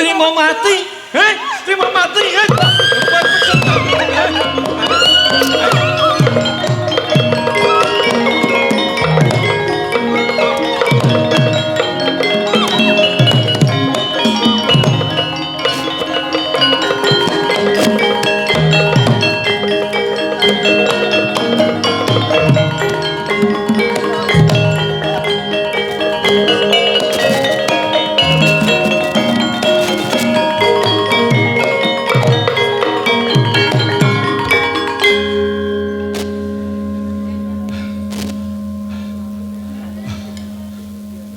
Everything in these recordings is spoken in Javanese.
Trimo mati. Heh, trimo mati. Heh.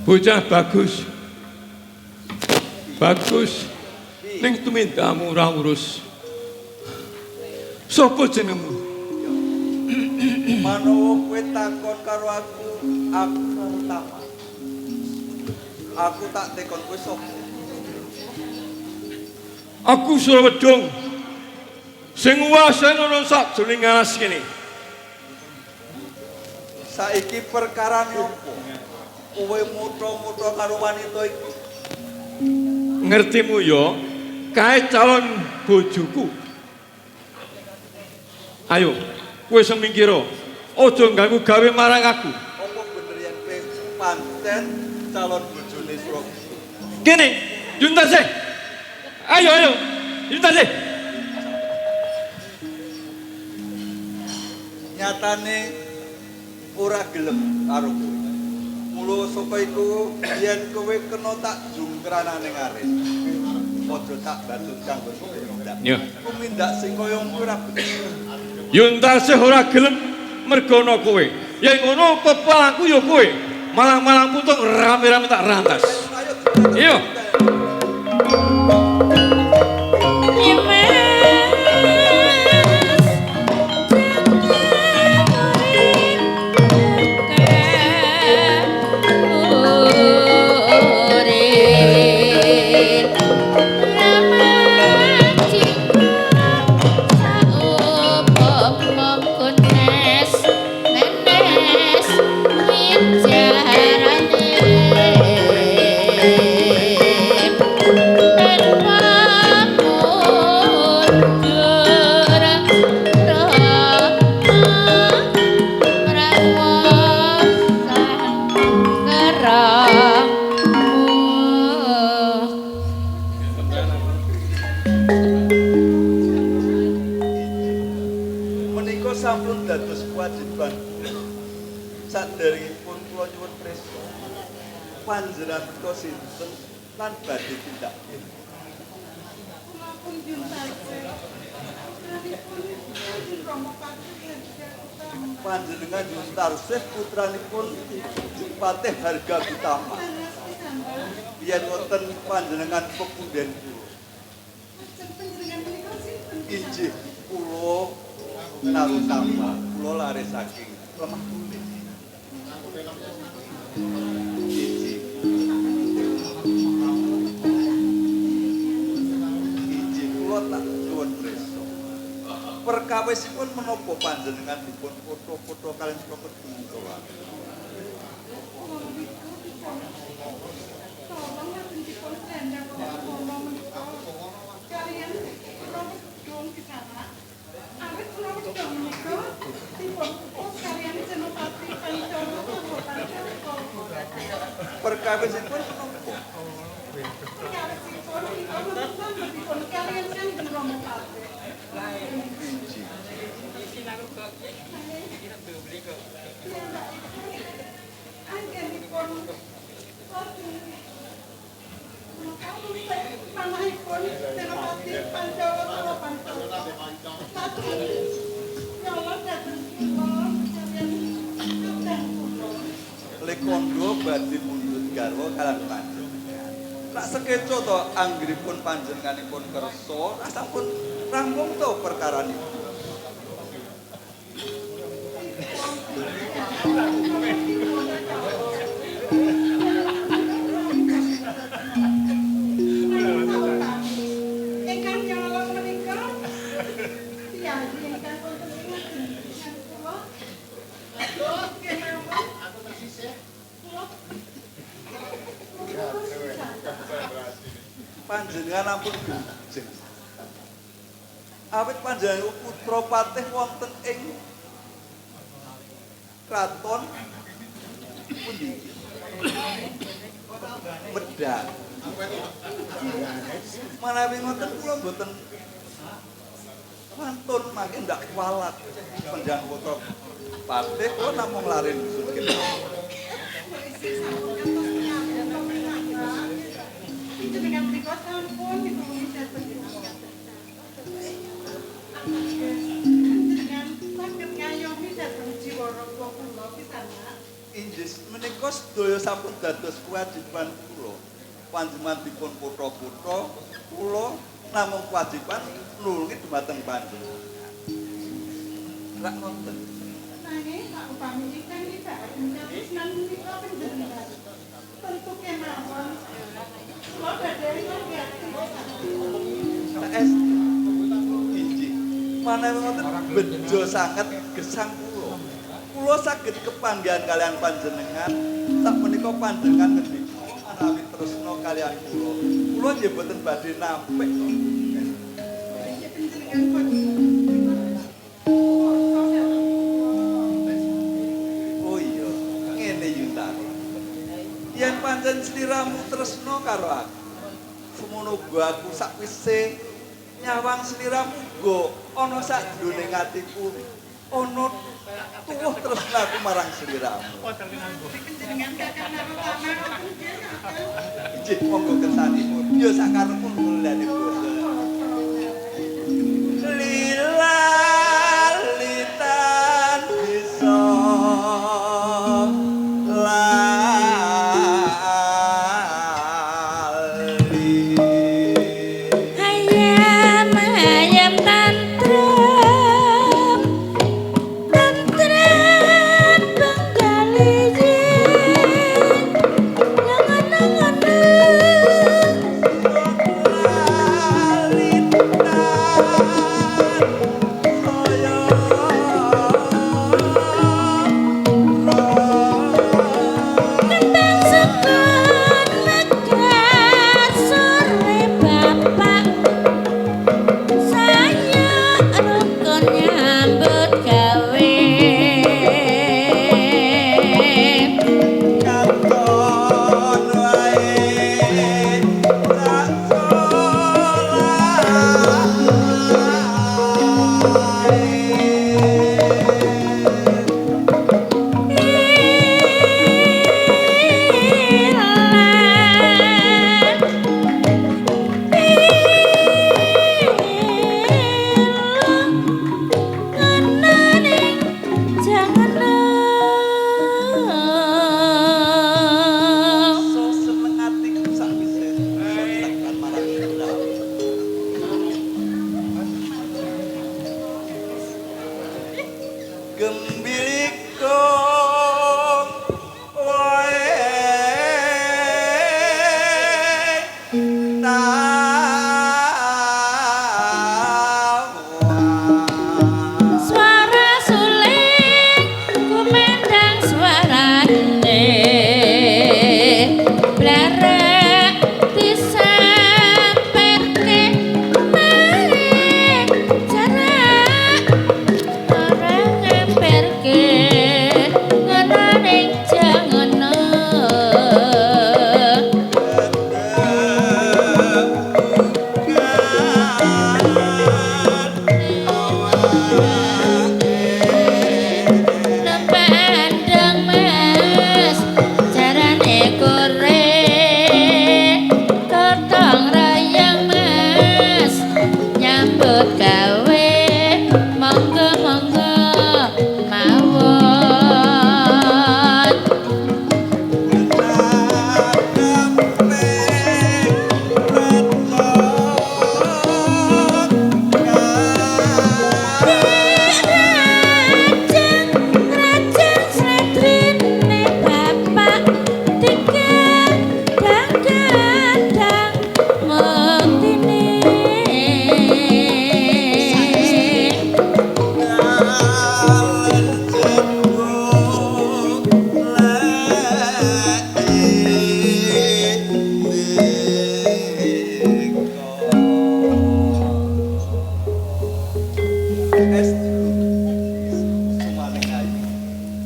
Bocah bagus. Bagus. Ning tumindakmu ora urus. Sopo jenengmu? Manawa kowe takon karo aku, aku utama. Aku tak tekon kowe sapa? Aku Surawedung. Sing nguwasani ana sak jroning alas kene. Saiki perkarane opo? Kowe mutra-mutra karo wanita iki. Ngertimu ya, kae calon bojoku. Ayo, kowe sing minggir. Aja ganggu gawe marang aku. Apa bener yen kowe pancen calon bojone Surawedung? Kene, Yuntasih. Ayo, ayo. Yuntasih. Nyatane ora gelem karo kowe. Mula saka iku yen kowe kena tak jungkranane ngarit. Aja tak batut kanggo tumindak. Ya. Tumindak sing kaya ngono ora bener. Yuntasih ora gelem mergo ana kowe. Yen ngono pepalangku ya kowe. Malang-malang putung rame-rame tak rantas. Ayo. Iya. Menika sampun dados kewajiban kula. Saderengipun kula nyuwun prisa. Panjenengan menika sinten lan badhe tindak pundi? Kula pun Yuntasih. Putranipun Kanjeng Rama Patih Harga Utama. Panjenengan Yuntarsih putranipun Patih Harga Utama. Leres pisan, Mbah. Yen wonten panjenengan pepunden kula. Lajeng panjenengan menika sinten? Injih kula Narutama, kula lare saking Lemah Tulis. Injih. Injih kula tak nyuwun prisa. Perkawisipun menapa panjenengan dipun foto-foto kaliyan Surakedung? Kula niku dipun tolong lajeng dipun sendang kula menika kaliyan Surawedung pisanak. Awit Surawedung menika dipun utus kaliyan Senopati Pancala saha Pancaka. Perkawisipun menapa? Perkawisipun menika wonten sambetipun kaliyan Kanjeng Rama Patih. Injih. Anggenipun lajeng menapa rusak manahipun Senopati Pancala saha Pancaka. Lajeng nyolong dhateng kula kaliyan kadang kula. Lekondo badhe mundhut garwa kaliyan panjenengan. Rak sekeca to anggenipun panjenenganipun kersa, rak sampun rampung to perkaranipun. Ingkang nyolong menika piyayi ingkang wonten ing ngajengan kula. Kemawon kula. Panjenengan ampun genjeng. Awit panjenengan putra patih wonten ing kraton pundi? Medhak. Manawi ngoten kula mboten wantun mangke ndak kualat. Panjenengan putra patih kula namung lare dusun kemawon. Panjenengan mriku sampun ditulungi dhateng panjenengan saged ngayomi dhateng jiwa raga kula pisanak. Inggih menika sedaya sampun dados kewajiban kula. Panjenengan dipun putra-putra kula namung kewajiban nulungi dumateng panjenengan. Rak ngoten. Nanging sak upami ingkang nindakaken katresnan menika panjenengan tentu kemawon kula badhe ngerti. Saestu inggih. Manawi ngoten bejo sanget gesang kula. Kula saged kepanggihan kalian panjenengan sak menika panjenengan ngendika manawi tresna kalian kula. Kula nggih boten badhe nampik kok. Nggih panjenengan pun. Oh iya, ngene Yuntari. Yen pancen sliramu tresna karo aku, semono uga aku sakwise nyawang sliramu uga ana sajroning atiku ana tuwuh tresnaku marang sliramu. Panjenengan kakang Narotama ngoten nggih kakang. Inggih, monggo kersanipun. Ya sakarepmu mulane basa. Lilalitan bisa lali. Ayam ayam tentrem, tentrem penggali jangan kentang sukun megat sore bapak saya rukun nyambut gawe. Katon wae tak So seneng atiku sakwise tekan marang sliramu. Gembilikung wae tawa. Suara suling kumendang suarane blarek disamperke maring jarak ora ngamperke ngono ning jangono. Nempandang mas jarane kore gotong royong mas nyambut gawe monggo monggo mawon. Rajeng rajeng.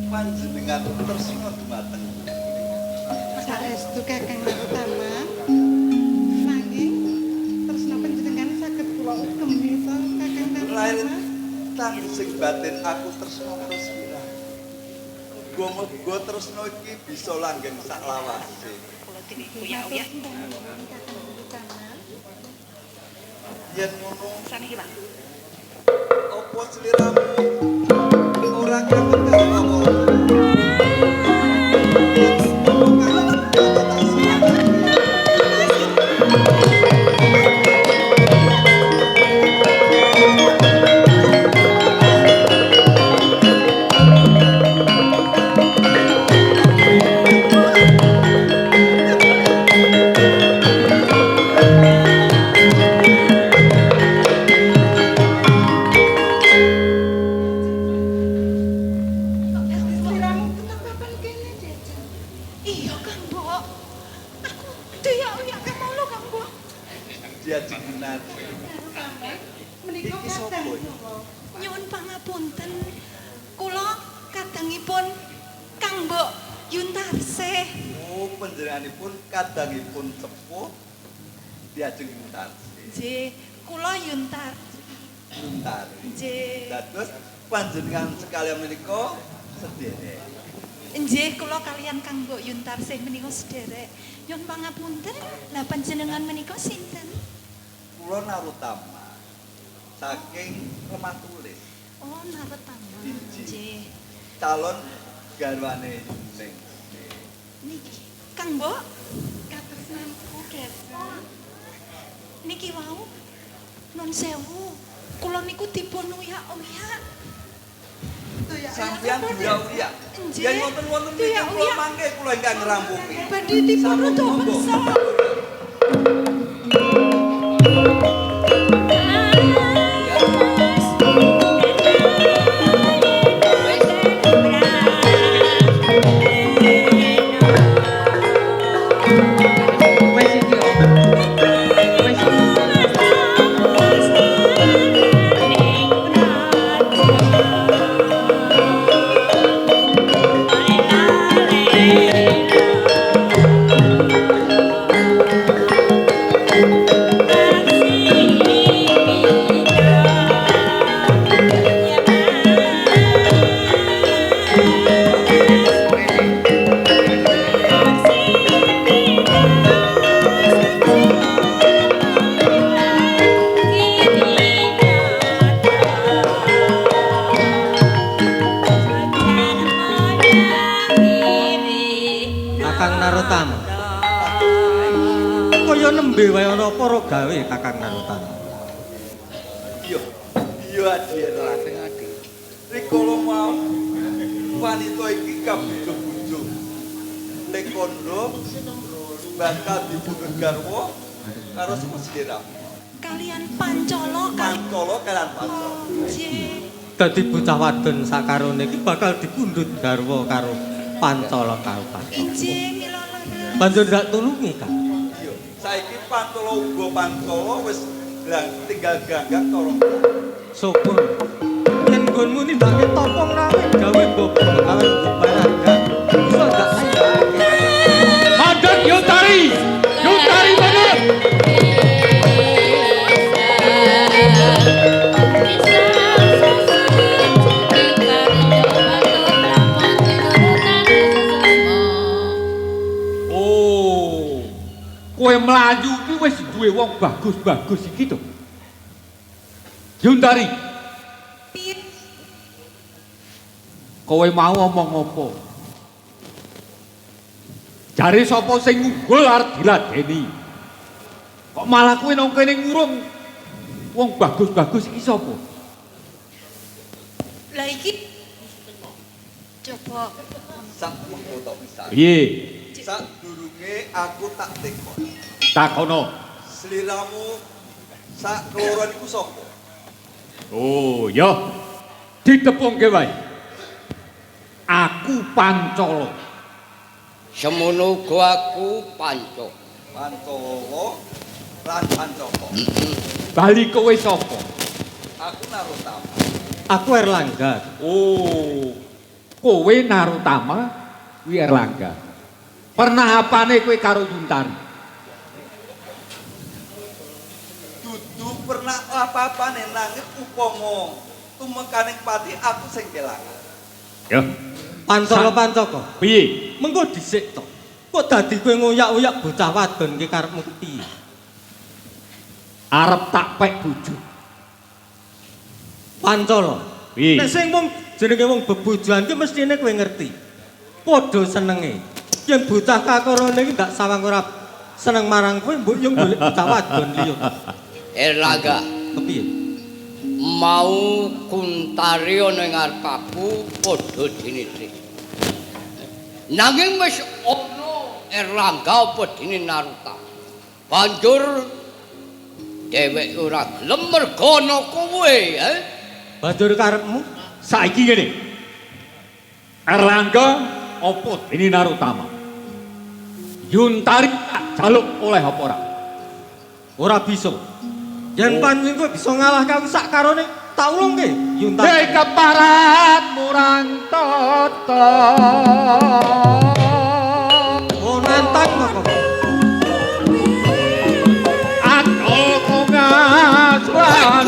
Panjenengan tresna dumateng Saestu Kakang Narotama. Nanging tresna panjenengan saged kula ugemi to Kakang Lahir Narotama. tangis batin aku tresna karo sliramu. Muga-muga tresna iki bisa langgeng sak lawase. Matur sembah nuwun Kakang Narotama. Yen ngono apa sliramu ora kangen karo aku? Kok dadi sliramu tetep papan kene, Jajan? Iya, Kang Mbok. Aku diyak-uyak mau lho, Kang Mbok. Diajengan. Narotama, menika Iki sapa kadang iki? kula. Nyuwun pangapunten. Kula kadangipun Kang Mbok Yuntarsih. Oh, panjenenganipun kadangipun sepuh diajeng Yuntarsih. Nggih, kula Yuntar. Yuntari. Nggih. Dados panjenengan sekalian menika sederek. Nggih, kula kalian Kang Mbok Yuntarsih menika sederek. Nyuwun pangapunten, lah panjenengan menika sinten? Kula Narotama saking Lemah Tulis, Oh, Narotama. Injih. Nggih. Calon garwane Ning. Niki Kang Mbok, Katresnanku, Jajan. niki wau nun sewu. Kula niku dipun uyak-uyak. Sampeyan diuyak-uyak. Nggih. Yen wonten-wonten niki kula Diuyak-uyak. mangke kula ingkang ngrampungi. Badhe dipun Sampun, rada monggo. peksa. Wes iki yo. Wes iki. Kakang Narotama. Kaya nembe wae ana para gawe Kakang Narotama. Iya. Iya Adi. Rikala mau wanita iki kabujuk-bujuk. Nek kondo bakal dipundhut garwa karo sapa sliramu. Kalian Pancala kali. Pancala kalian Pancala. Nggih. Dadi bocah wadon sakarone iki bakal dipundhut garwa karo Pancala karo Pancala. Injih mila leres. Banjur ndak tulungi, Kang. Iya, saiki Pancala uga Pancala wis tinggal ganggang cara. Syukur. Yen nggonmu nindakake tapa ngrawit gawe mbok gawe baraga. Iso ndak kandhake. Mandek Yuntari. Yuntari mandek. Oh. Kowe mlayu ki wis duwe wong bagus-bagus iki to. Yuntari, Piye? kowe mau omong apa? Jare sapa sing ngunggul arep diladeni? Kok malah kowe nang kene ngurung wong bagus-bagus iki sapa? Lah iki coba Sak mengko tok pisan. Piye? Sadurunge aku tak tekon. Takono. Sliramu sak keloro niku sapa? Oh, ya. Ditepungke wae. Aku Pancala. Semono uga aku Panca. Pancala lan Pancaka. Bali kowe sapa? Aku Narotama. Aku Erlangga. Oh. Kowe Narotama kuwi Erlangga. Pernah apane kowe karo Yuntari? Dudu pernah apa-apane nanging upama tumekaning pati aku sing kelangan. Ya. Pancala Pancaka. Piye? Mengko dhisik to. Kok dadi kowe ngoyak-oyak bocah wadon ki karepmu piye? Arep tak pek bojo. Pancala. Piye? Nek sing wong jenenge wong bebojoan ki mestine kowe ngerti. Padha senenge. Yen bocah kakorone iki ndak sawang ora seneng marang kowe, mbok yo golek bocah wadon liya. Erlangga, Kepiye? Mau Kuntari ana ing ngarep aku padha dinitri. Nanging wis ana Erlangga apa dene Narotama. Banjur dheweke ora gelem mergo ana kowe, eh? Banjur karepmu Saiki ngene. Erlangga apa dene Narotama? Yuntari tak jaluk oleh apa ora? Ora bisa. Yen pancen kowe bisa ngalahke aku sak karone tak ulungke Yuntari. Hei keparat murang tata. Oh nantang kok. Atol kongas lan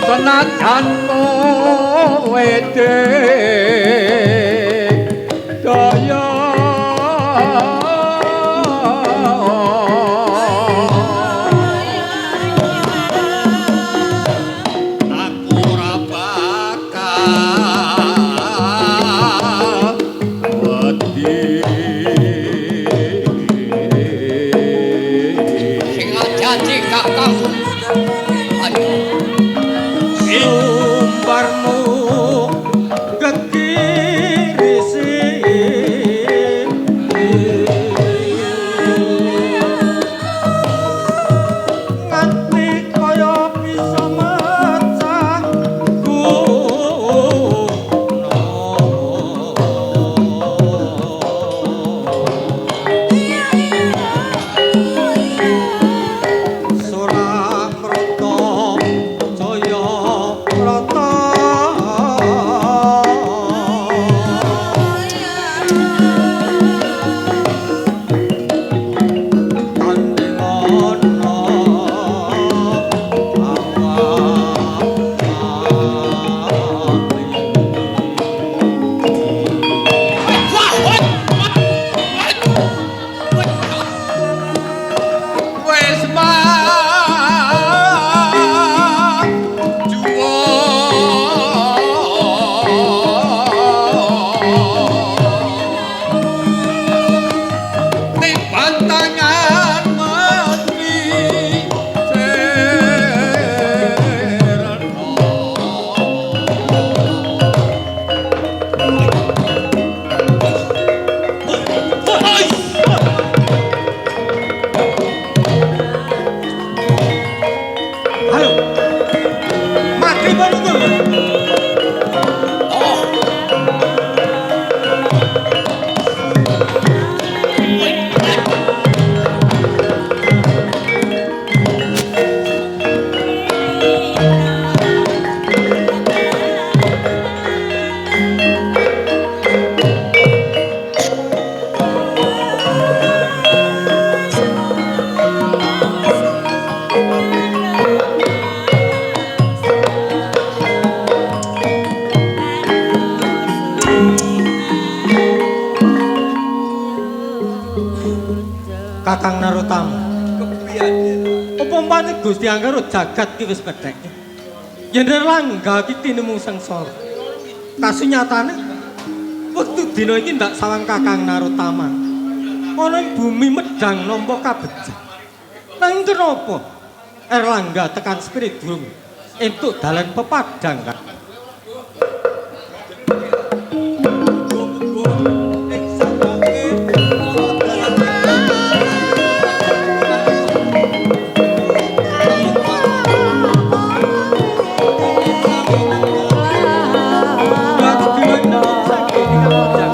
senajan kowe daya aku ora bakal wedi. Sing ajati kakangku. Ayo. Sumbarmu kekirisi nganti kaya bisa mecah guna. Surah Mrata Jaya Prata. Tandingono Wis maju ning pantangan menteri Serana. Ayo. Mati panunggu. Oh. Kakang Narotama. Kepiye Erlangga? Apa umpane Gusti Anggara jagat ki wis pedhek. Yen Erlangga ki tinemu sengsara. Kasunyatane wektu dina iki ndak sawang Kakang Narotama. Ana ing bumi Medang nampa kabejan. Nanging kenapa Erlangga tekan spirit durung entuk dalan pepadang Kang? Ing sabange ana dalan. Aku dina iki saiki kabejan.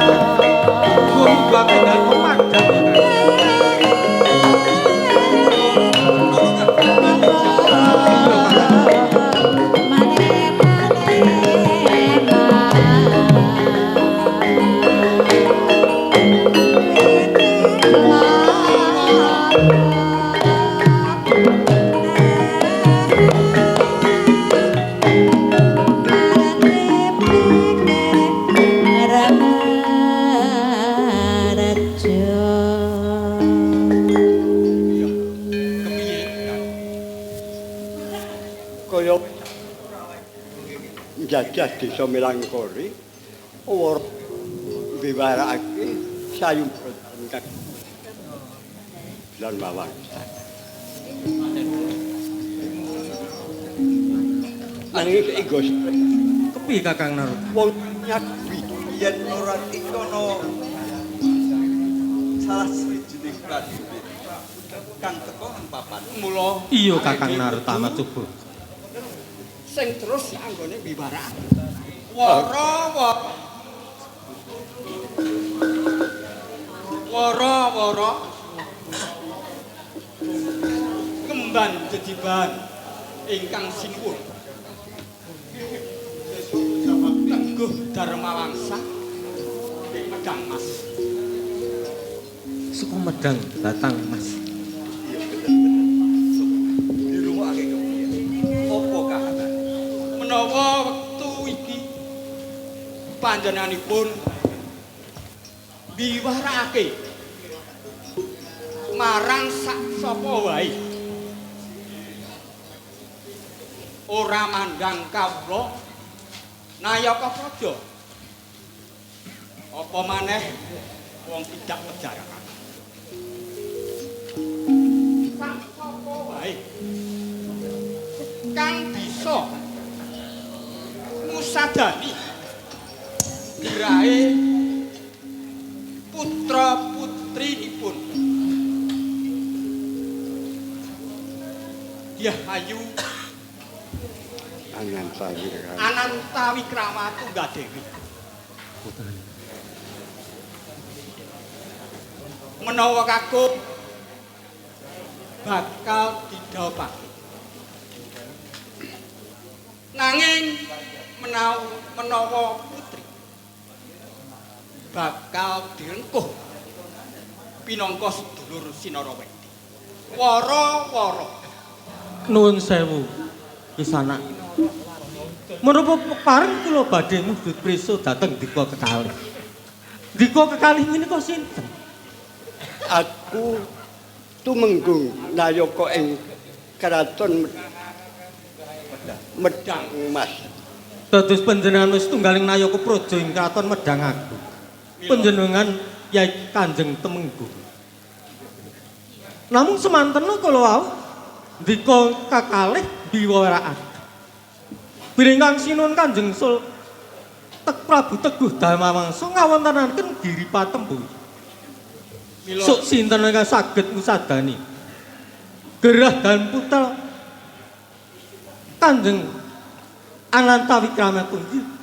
Gajah Desa Milangkori ora biwarakake sayumbara ingkang lan mawangsa. Nanging ego Kepiye Kakang Narotama? Wong nyakwi yen ora iki ana salah sawijining prajurit kang teka nang papan. Mula Iya Kakang Narotama coba. Sing terus anggone biwarakake. Wara-wara. Wara-wara. Kemban jejiban ingkang sinuwun. Teguh Darmawangsa Medang Mas. Suku Medang Batang Mas. Iya bener-bener. Dirungokake kepiye? Apa kahanan? Menawa wektu iki panjenenganipun biwarakake marang sak sapa wae. Ora mandang kawula nayaka praja. Apa maneh wong tidak pejarakan. Sak sapa wae kang bisa musadani gerahe putra-putrinipun Dyah Ayu Ananta Wikrama Tunggadewi. Menawa kakung bakal didhawuhake. Nanging menawa putri bakal direngkuh pinangka sedulur Sinarawedi. Wara-wara. Nuwun sewu kisanak. Menapa pareng kula badhe mudhut prisa dhateng Dika kekalih. Dika kekalih menika sinten? Aku tumenggung nayaka ing kraton Medang Mas. Dados panjenengan wis tunggaling nayaka praja ing kraton Medang Agung. Panjenengan Yai Kanjeng Temenggung. Namung semantena kala wau Dika kakalih biwaraan. Bilih kang sinuwun Kanjeng Sul Tek Prabu Teguh Darmawangsa ngawontenaken Giri Patembu. Sok sinten ingkang saged ngusadani gerah dan putra Kanjeng Ananta Wikrama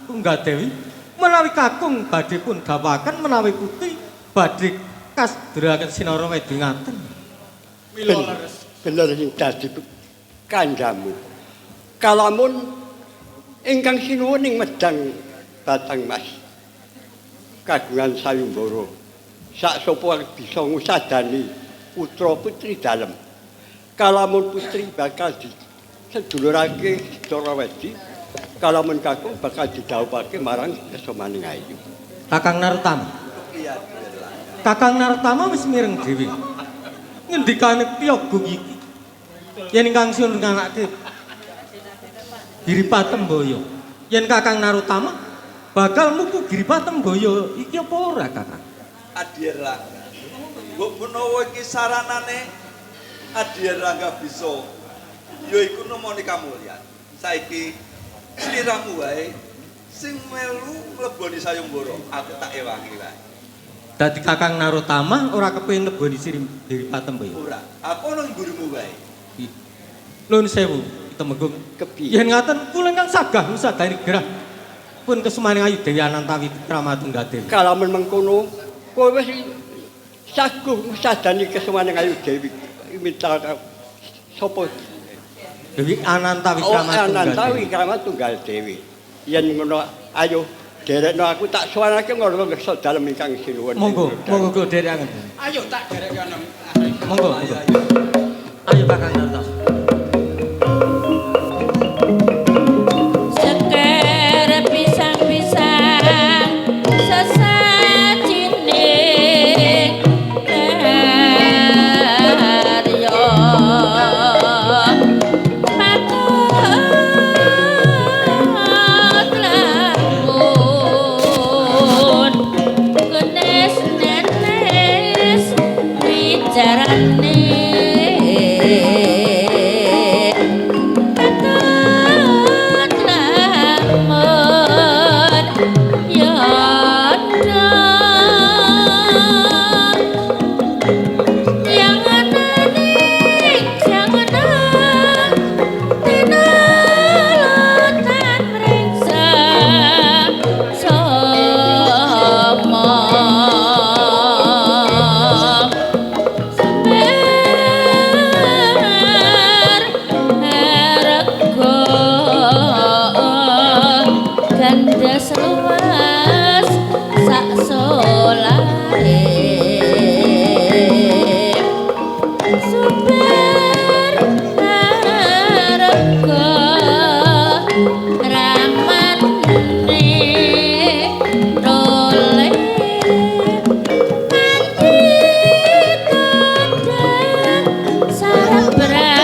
Tunggadewi menawi kakung badhe pun dawaken menawi putri badhe kasdheraken Sinarawedi ngaten. Mila leres. Bener sing dadi kandhamu. Kalamun ingkang sinuwun ing Medang Batang Mas kagungan sayumbara sak sapa bisa ngusadani putra putri dalem. Kalamun putri bakal disedulurake Sinarawedi, kalamun kakung bakal didhawuhake marang Kesomaning Ayu. Kakang Narotama. Kakang Narotama wis mireng dhewe ngendikane piyaga iki. Yen ingkang sinuwun nganake Giri Patemboyo. Yen Kakang Narotama bakal muku Giri Patemboyo iki apa ora Kakang? Adi Erlangga. Mbok menawa iki saranane Adi Erlangga bisa ya iku nemoni kamulyan. Saiki sliramu wae sing melu mleboni sayumbara, aku tak ewangi wae. Dadi Kakang Narotama ora kepengin mleboni Giri Patemboyo. Ora, aku ana nggurimu wae. Nuwun sewu, Temenggung. Kepiye? Yen ngaten kula ingkang sagah ngusadani gerah pun kesumaning Ayu Dewi Ananta Wikrama Tunggadewi. Kalamun mengkono kowe wis saguh ngusadani kesumaning Ayu Dewi minta sapa? Dewi Ananta Wikrama Oh, Ananta Tunggadewi. Wikrama Tunggadewi. Yen ngono ayo derekno aku tak suwanake ngono kersa dalem ingkang sinuwun. Monggo, monggo kula derekaken. Ayo tak derekke ana. Monggo, monggo. Ayo Kakang Narotama. Seker pisang-pisang sesajine karya patut lan Nenes wicarane ketut lamun yodo yang ananing jangan tinalotan mringsa soma Sember rego gandes luas sak solahe Sumber rego ramane tole mati tandang sabratala.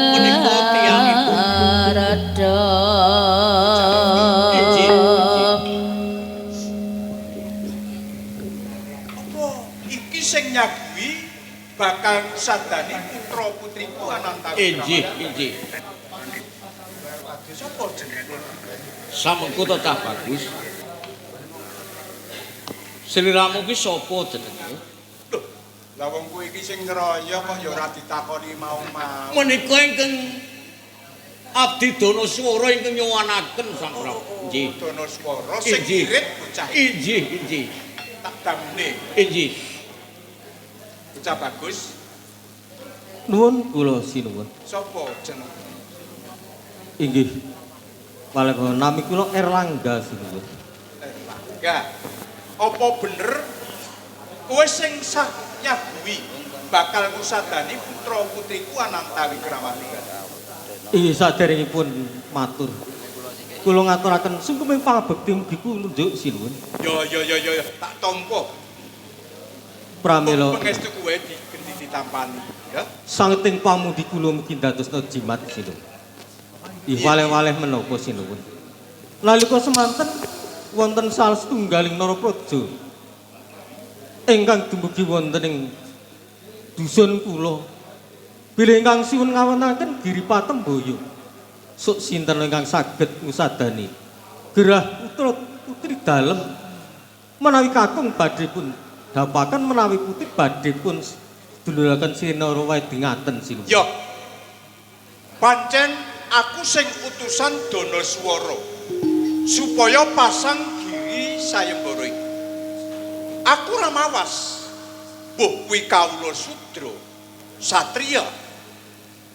Menika tiyangipun. Injih, Apa iki sing nyaguhi bakal ngusadani putra putriku Ananta Injih, injih. Sapa jenenge? Samengko to cah bagus. Sliramu ki sapa jenenge? Lho, lah wong kowe iki sing ngeroyok kok ya ora ditakoni mau-mau. Menika ingkang abdi Danaswara ingkang nyuwunaken Sang Prabu. Injih. Danaswara sing Injih. ngirit bocah iki. Injih, injih. Tak damune. Injih. Bocah bagus, Nuwun kula sinuwun. sapa jenenge? Inggih. Palebon nami kula Erlangga sinuwun. Erlangga. Apa bener kowe sing sah nyaguhi bakal ngusadani putra putriku Ananta Wikramadiga? Inggih saderengipun matur. Kula ngaturaken sungkeming pangabekti mugi kunjuk sinuwun. Yo yo yo yo tak tampa. Pramila Pangestu kowe digenti ditampani, ya. sangeting pamudi kula mugi ndadosna jimat sinuwun. Ih waleh-waleh menapa sinuwun. Nalika semanten wonten salah setunggaling Narapraja ingkang dumugi wonten ing dusun kula. Bilih ingkang siwun ngawontenaken Giri Patemboyo. Sok sinten ingkang saged ngusadani gerah putra putri dalem menawi kakung badhe pun dapaken menawi putri badhe pun seduluraken Sinara Wedi ngaten sinuwun. Yo. Pancen aku sing utusan Danaswara supaya pasang giri sayembara iki. Aku ora mawas. Mbuh kuwi kawula sudra, satriya.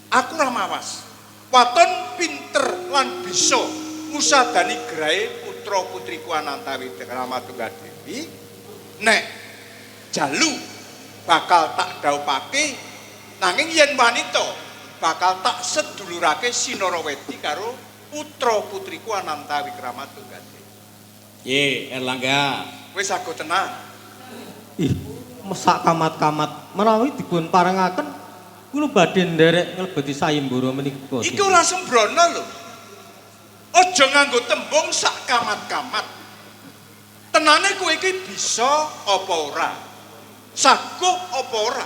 Aku ora mawas. Waton pinter lan bisa ngusadani grahe putra putriku Ananta Wikrama Tunggadewi. Nek jalu bakal tak dhaupake nanging yen wanita bakal tak sedulurake Sinarawedi karo putra putriku Ananta Wikrama Tunggadewi. Ye, Erlangga. Wis aku tenang. Ih, sak kamat-kamat menawi dipun parengaken kula badhe nderek nglebeti sayembara menika. Iki ora sembrono lho. Aja nganggo tembung sak kamat-kamat. Tenane kowe iki bisa apa ora? Saguh apa ora?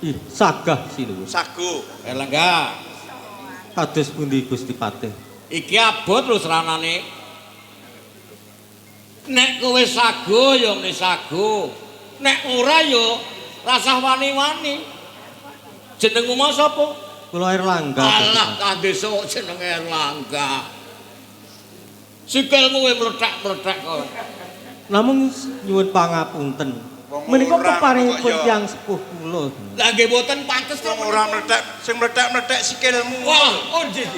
Ih, sagah sinuwun. Saguh. Erlangga. Kados pundi Gusti Patih? Iki abot lho seranane. Nek kowe sago ya muni sago. Nek ora ya rasah wani-wani. Jenengmu mau sapa? Kula Erlangga. Alah, kandesa kok jenenge Erlangga. Sikilmu wis mlethek-mlethek kok. Namung nyuwun pangapunten. Wong Menika ora peparingipun kok ya. tiyang sepuh kula. Lah nggih mboten pantes to. Wong ora mlethek, sing mlethek-mlethek sikilmu. Wah, oh nggih.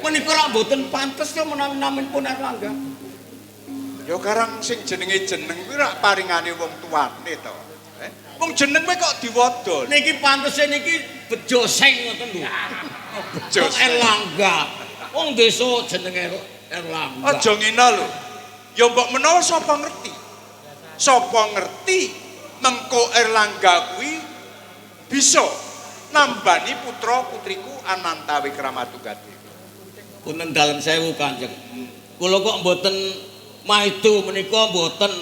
Menika rak mboten pantes to menawi naminipun Erlangga. Ya karang sing jenenge jeneng kuwi rak paringane wong tuane to. Eh? Wong jeneng kowe kok diwodol. Niki pantese niki bejo seng ngoten lho. Bejo Kok Erlangga. Wong desa jenenge Erlangga. Aja ngene lho. Ya mbok menawa sapa ngerti? Sapa ngerti mengko Erlangga kuwi bisa nambani putra-putriku Ananta Wikramatugadewa. Punten dalem sewu Kanjeng. Kula kok mboten maido menika mboten.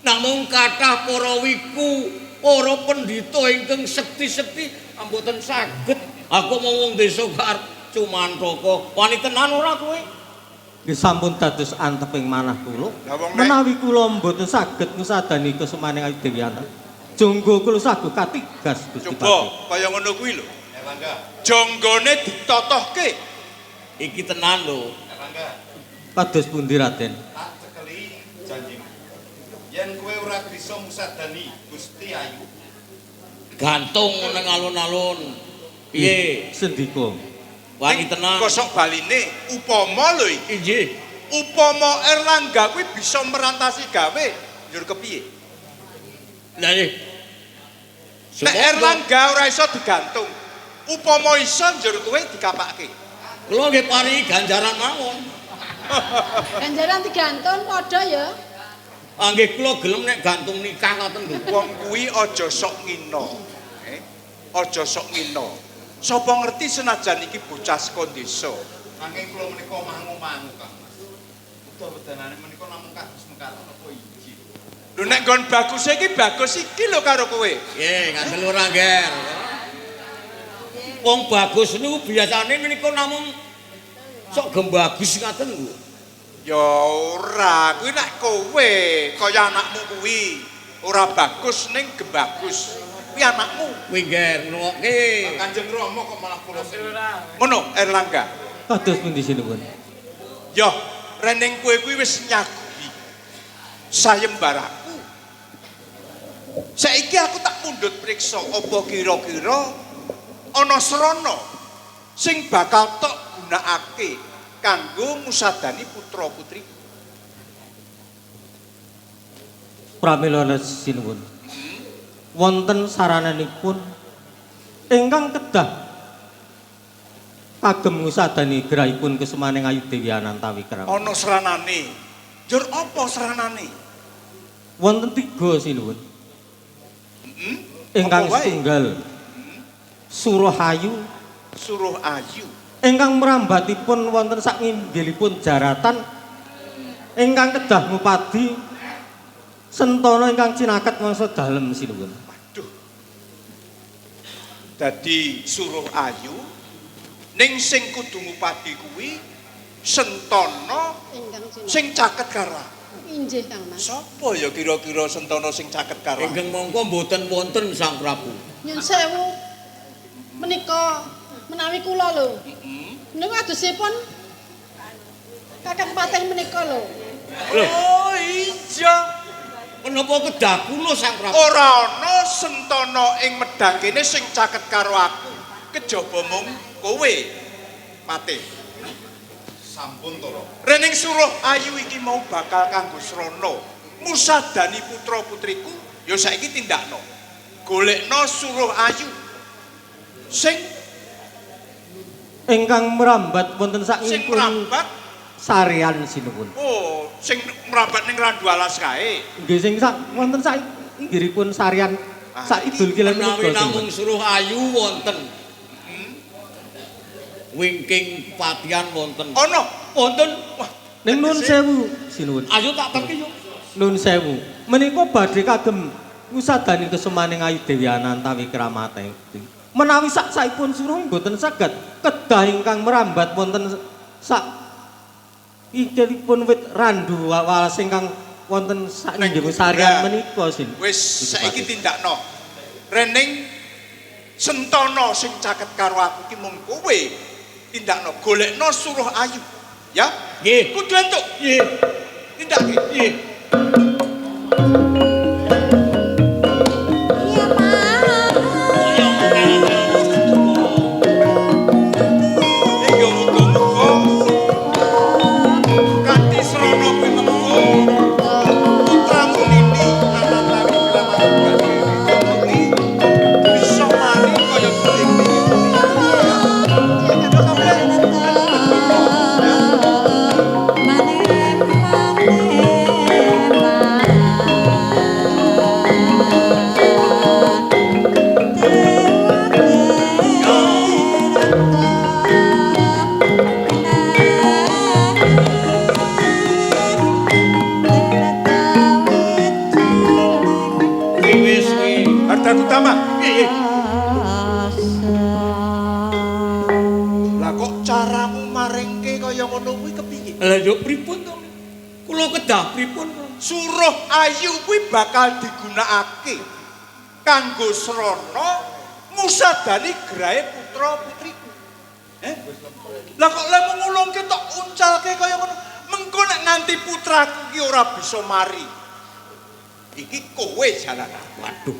Namung kathah para wiku, para pendhita ingkang sekti-sekti mboten saged. Aku mau wong desa kok arep cumantaka. Wani tenan ora kowe? Nggih sampun dados anteping manah kula. Lah wong nek Menawi kula mboten saged ngusadani kesumaning Ayu Dewi Ananta. Jonggo kula saguh katigas Gusti coba Patih. kaya ngono kuwi lho. Jonggone ditotohke. Iki tenan lho. Kados pundi Raden? Tak cekeli janjimu. Yen kowe ora bisa musadani Gusti Ayu, Gantung nang alun-alun. Piye? Sendika. Wani tenan. Kosok baline upama lho iki. Inggih. Upama Erlangga kuwi bisa merantasi gawe, njur kepiye? Lah nggih. Nek Erlangga ora iso digantung. Upama iso njur kowe dikapake. Kula nggih paringi ganjaran mawon. Ganjaran digantun padha ya. Ah nggih kula gelem nek gantung nikah ngoten lho. Wong kuwi aja sok ngina. Eh? Aja sok ngina. Sapa ngerti senajan iki bocah saka desa. nanging kula menika mangu-mangu Kang Mas. Uta wedanane menika namung kados mekaten apa iji. Lho nek nggon bagus iki bagus iki lho karo kowe. Nggih, ngandel ora, Nger. Wong bagus niku biasane menika namung sok gembagus ngaten lho. Ya ora, kuwi nek kowe kaya anakmu kuwi ora bagus ning gembagus. Kuwi anakmu. Kuwi Nger ngrungokke. Kanjeng Rama kok malah kula sing Ngono Erlangga. Kados pundi sinuwun? Yo, rening kowe kuwi wis nyaguhi sayembaraku. Saiki aku tak mundhut priksa apa kira-kira ana srana sing bakal tok gunakake kanggo ngusadani putra-putriku. Pramila sinuwun. Wonten sarananipun ingkang kedah kagem ngusadani gerahipun kesumaning Ayu Dewi Ananta Wikrama. Ana sranane. Njur apa sranane? Wonten tiga sinuwun. Heeh. Ingkang Apa wae? setunggal Suruhayu Suruh Ayu. ingkang merambatipun wonten sakinggilipun jaratan ingkang kedah ngupadi sentana ingkang cinaket mangsa dalem sinuwun. Waduh. Dadi Suruh Ayu ning sing kudu ngupadi kuwi Sentana Ingkang cinaket. sing caket karo aku. Injih Kang Mas. Sapa ya kira-kira Sentana sing caket karo aku? Ingkang mongko mboten wonten Sang Prabu. Nyun sewu menika menawi kula lho. Menika adosipun Kakang Patih menika lho. Oh iya. Menapa kedah kula Sang Prabu? Ora ana Sentana ing medang kene sing caket karo aku. Kejaba mung kowe. Patih. sampun to, Rama. Rening Suruh Ayu iki mau bakal kanggo srana musadani putra-putriku ya saiki tindakno. Golekno Suruh Ayu sing Ingkang merambat wonten sing sakinipun mrambat, sarean sinuwun. oh sing mrambat ning Randu Alas kae. Nggih sing sak wonten sakinggiripun sarean sak idul kilen Menawi menika namung sinuwun. Suruh Ayu wonten. Wingking patian wonten. Ana Wonten. wah Ning nuwun sewu sinuwun. Ayo tak terki yo. Nuwun sewu. Menika badhe kagem ngusadani kesumaning Ayu Dewi Ananta Wikramate. Menawi sak-saipun suruh mboten saged kedah ingkang merambat wonten sak Ikilipun wit randu walas ingkang wonten sak Neng sarian menika sin. Wis saiki tindakno. Rening Sentana sing caket karo aku ki mung kowe. Tindakno golekno Suruh Ayu. Ya? Nggih. Kudu entuk. Nggih. Tindake. Nggih. Iya, Pak. Iya muga-muga kanthi srana kuwi mengko putramu Nini Ananta Wikrama Dewi bisa mari kaya dene. Wis kuwi. Harta utama. Nggih. Lah kok caramu maringke kaya ngono kuwi kepiye? Lah yo pripun to? Kula kedah pripun kula? Suruh Ayu kuwi bakal digunakake kanggo srana ngusadani grahe putra-putriku. Eh? Lah kok lek ngulungke tok uncalke kaya ngono, mengko nek nganti putraku ki ora bisa mari. Iki kowe jalan. Waduh.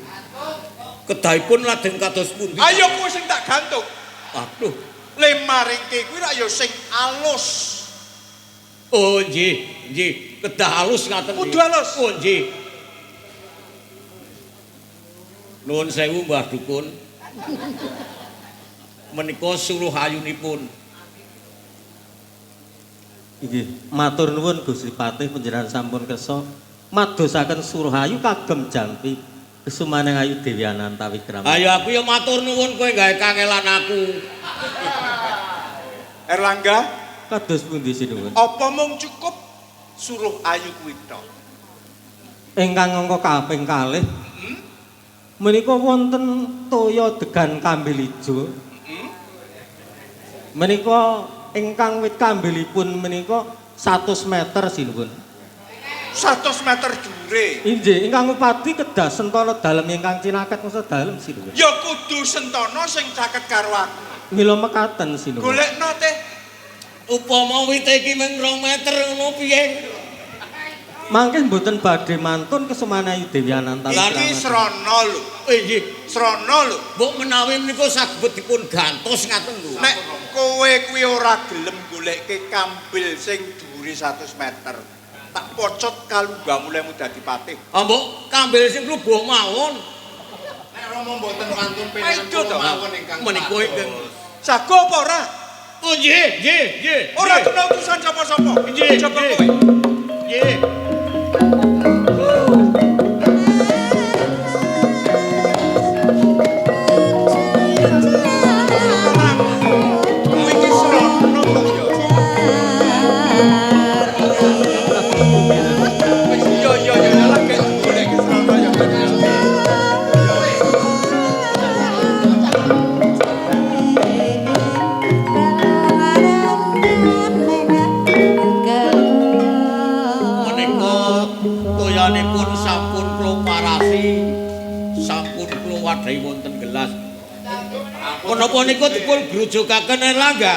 Kedahipun lajeng kados pundi? Ayo kowe sing tak gantung. Waduh. Le maringke kuwi rak ya sing alus. Oh nggih, nggih. Kedah alus ngaten. Kudu alus. Oh nggih. Nuwun sewu Mbah Dukun. Menika suruh ayunipun. Nggih, matur nuwun Gusti Patih panjenengan sampun kersa madosaken Suruh Ayu kagem jampi kesumaning Ayu Dewi Ananta Wikrama. Ayo aku ya matur nuwun kowe gawe kangelan aku. Erlangga, Kados pundi sinuwun? apa mung cukup Suruh Ayu kuwi tok? Ingkang angka kaping kalih menika wonten toya degan kambil ijo. Menika ingkang wit kambilipun menika 100 meter sinuwun. 100 meter dhuwure. Inggih, ingkang upadi kedah sentana dalem ingkang cinaket masa dalem sinuwun. Ya kudu sentana sing caket karo aku. Mila mekaten sinuwun. Golekno teh. Upama wite iki mung 2 meter ngono piye? Mangke mboten badhe mantun kesumaning Ayu Dewi Ananta Iki Wikrama. srana lho. Nggih. Srana lho. Mbok menawi menika saged dipun gantos ngaten lho. Nek kowe kuwi ora gelem golekke kambil sing dhuwure 100 meter, tak pocot kalunggamu lemu dadi patih. Ah mbok kambil sing klubuh mawon. Nek Rama mboten wantun pilihan kula mawon ingkang Menika ingkang Jago apa ora? Oh nggih, nggih, nggih. Ora kena utusan sapa-sapa. Nggih, Coba nggih. kowe. Nggih. Kowe iki srana kok ya. Wis iya iya iya lah kek golekke srana ya. Menika toyanipun sampun kula parasi, sampun kula wadahi wonten gelas. Menapa niku dipun grujukaken Erlangga?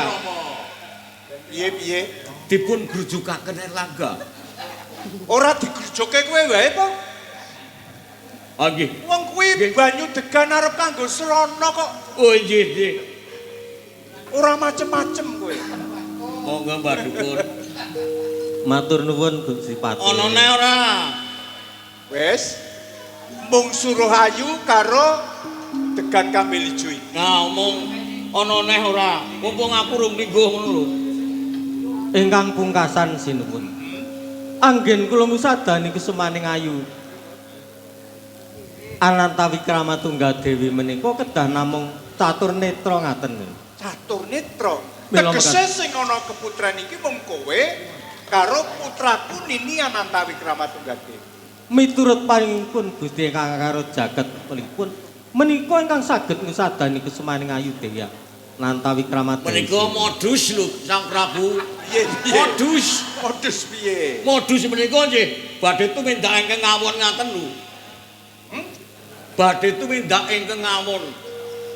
Piye piye? Dipun grujukaken Erlangga. Ora digrujuke kowe wae po. Ah nggih. Wong kuwi banyu degan arep kanggo srana kok. Oh nggih, nggih. Ora macem-macem kowe. Monggo Mbah Dukun. Matur nuwun Gusti Patih. Ana neh ora? Wis. Mung Suruh Ayu karo degan kambil ijo iki. Nah, omong ana neh ora? Mumpung aku rung lingguh ngono lho. Ingkang pungkasan sinuwun. Anggen kula ngusadani kesumaning ayu Ananta Wikrama Tunggadewi menika kedah namung catur netra ngaten. Catur netra. Mila Tegese sing ana keputren iki mung kowe karo putraku Nini Ananta Wikrama Tunggadewi. Miturut paringipun Gusti ingkang karo jagat pelipun menika ingkang saged ngusadani kesumaning ayu Dewi Nanta Wikrama Dewi. Menika modus lho Sang Prabu. Piye piye? Modus. Modus piye? Modus menika nggih badhe tumindak ingkang ngawon ngaten lho. Badhe tumindak ingkang ngawon.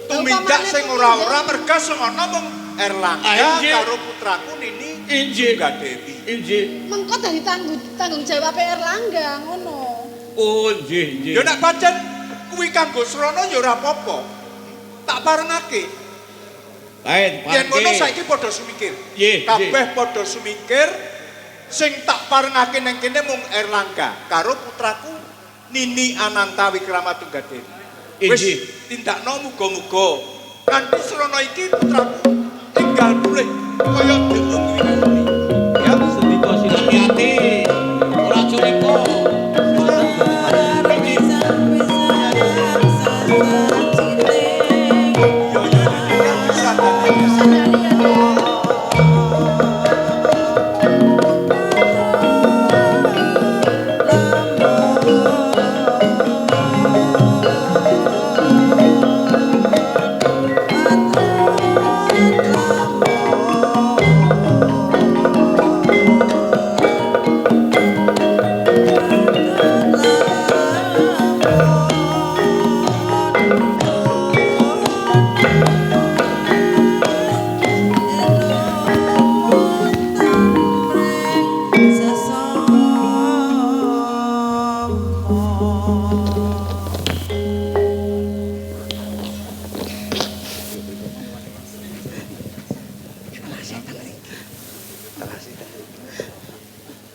Tumindak sing ora-ora merga sing ana mung Erlangga Ah, inggih. karo putraku Nini Inggih. Tunggadewi. Inggih. Mengko dadi tanggung jawab Erlangga ngono. Oh nggih nggih. Ya nek pancen kuwi kanggo srana ya ora apa-apa. Tak parengake. Baik, Yen ngono saiki padha sumikir. Nggih, Kabeh padha sumikir sing tak parengake ning kene mung Erlangga karo putraku Nini Ananta Wikrama Tunggadewi. Wis Inggih. tindakno muga-muga kanthi srana iki putraku tinggal pulih kaya deung wingi. Ya sendika sira. Hati-hati. Ora culika. Yo yo yo kan disadani.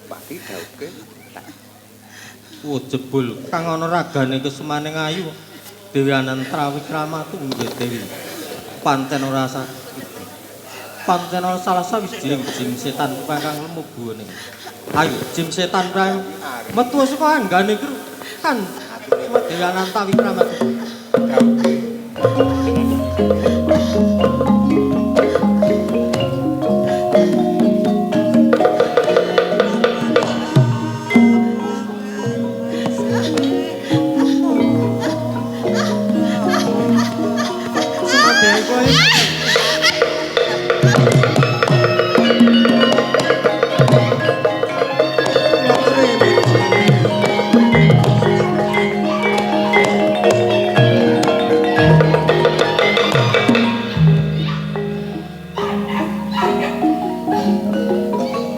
Paki dauke. Oh jebul kang ana ragane kesemaning ayu Dewi Ananta Wikrama Tungga Dewi. Pancen ora pancen ora salah sawijining jim setan kang lemu buwane. Ayo jim setan prayu metu saka anggane kru kan Dewi Ananta Wikrama Dauke. Dewi kowe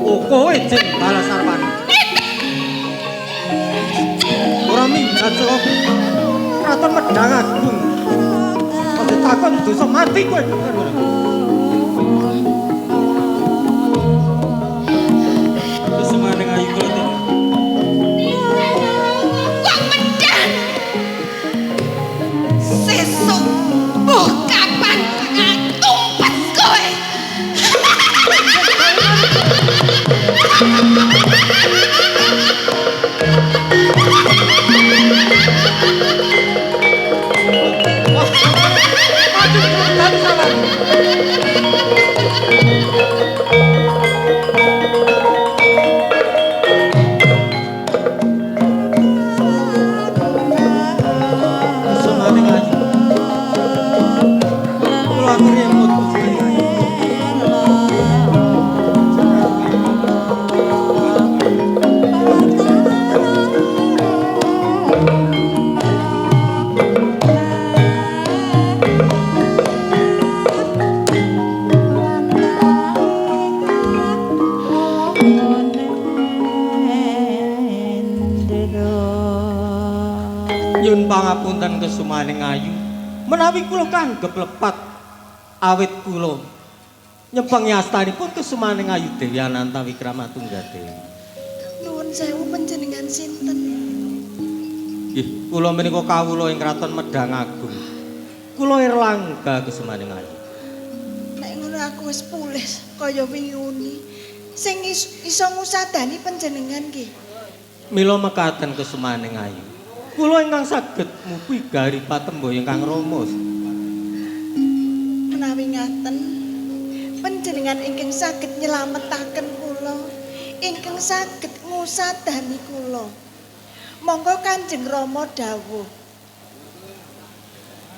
Oh, kowe jeng Balasarwani. Ora minggat saka Kraton Medang Agung. Aja takon dosa mati kowe. Kesemaning ayu kula ten. Wong medhan. Sesuk mbuh kapan bakal tumpet kowe. Kesemaning ayu. Kula aturi emut kesemaning ayu. Nyun pangapunten kesumaning ayu. Menawi kula kanggep lepat awit kula nyepeng yastanipun kesumaning ayu Dewi Ananta Wikrama Tunggadewi. Nuwun sewu panjenengan sinten? Nggih, kula menika kawula ing Kraton Medang Agung. Kula Erlangga kesumaning ayu. Nek ngono aku wis pulih kaya wingi uni. Sing iso ngusadani panjenengan nggih. Mila mekaten kesumaning ayu. Kula ingkang saged mupi gari patembo ingkang rama. Menawi ngaten panjenengan ingkang saged nyelametaken kula, ingkang saged ngusadani kula. Monggo Kanjeng Rama dawuh.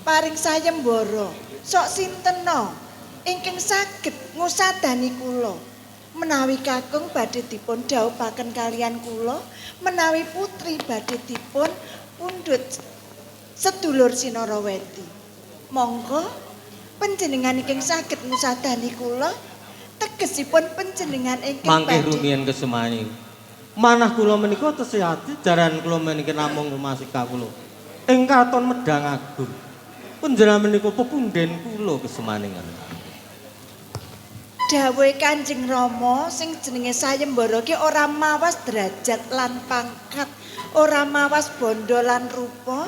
Paring sayembara, sok sintena ingkang saged ngusadani kula. Menawi kakung badhe dipun dhawuhaken kalian kula, menawi putri badhe dipun pundhut sedulur Sinarawedi. Monggo panjenengan ingkang saged ngusadani kula, tegesipun panjenengan ingkang Mangke badhe rumiyin kesumani. Manah kula menika tesih ati jaran kula menika namung rumasi kawula. Ing katon Medhang Agung. Panjenengan menika pepundhen kula kesumaning. Dawuhe Kanjeng Rama sing jenenge sayembara ki ora mawas derajat lan pangkat, ora mawas bondo lan rupa.